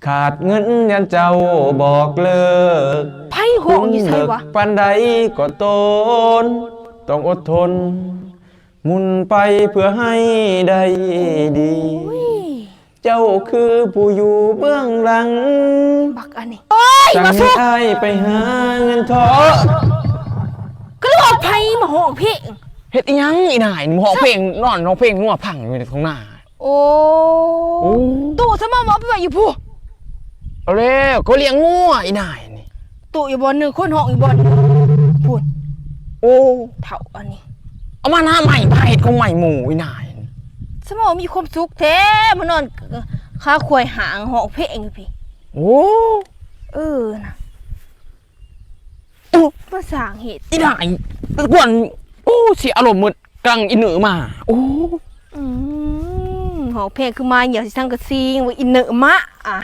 ຂາດເງິນຢ້ານເຈົ້າບອກເລີກ ໃຜຮ້ອງຢູ່ໃສວະ? ປານໃດກໍຕົນ ຕ້ອງອົດທົນ ໝຸນໄປເພື່ອໃຫ້ໄດ້ດີ ໂອ້ຍ ເຈົ້າຄືຜູ້ຢູ່ເບື້ອງຫຼັງ ບັກອັນນີ້ ໂອ້ຍ ວ່າສຸ ສັ່ງໃຫ້ອ້າຍໄປຫາເງິນເທາະ ກໍເລີຍເອົາໃຜມາຮ້ອງເພງ ເຮັດອີ່ຫຍັງອີ່ນາຍ ຮ້ອງເພງ ນອນຮ້ອງເພງນົວພັງຢູ່ໃນທົ່ງນາ ໂອ້ ໂອ້ ຕູ້ສະມາເອົາໄປໄວ້ຢູ່ພຸ້ນ ເອົາແລ້ວ ກໍລ້ຽງງົວອີ່ນາຍນີ້ ຕູ້ຢູ່ບ່ອນໜຶ່ງ ຄົນຮ້ອງຢູ່ບ່ອນພຸ້ນ ໂອ້ ເຖົ້າອັນນີ້ ເອົາມາໜ້າໃໝ່ ພາເຮັດຂອງໃໝ່ໝູ່ອີ່ນາຍນີ້ ສະມາມີຄວາມສຸກແທ້ ມານອນຄາຄວາຍຫາງຮ້ອງເພງຢູ່ພີ້ ໂອ້ ເອີນະ ໂອ້ ມາສ້າງເຫດ ອີ່ນາຍ ກວນ ໂອ້ ເສຍອາລົມໝົດ ກຳລັງອີ່ເໜີມາ ໂອ້ ອືມ ຮ້ອງເພງຄືມາຫຍັງຊິສັງກະສີ ວ່າອີ່ເໜີມາ ອະ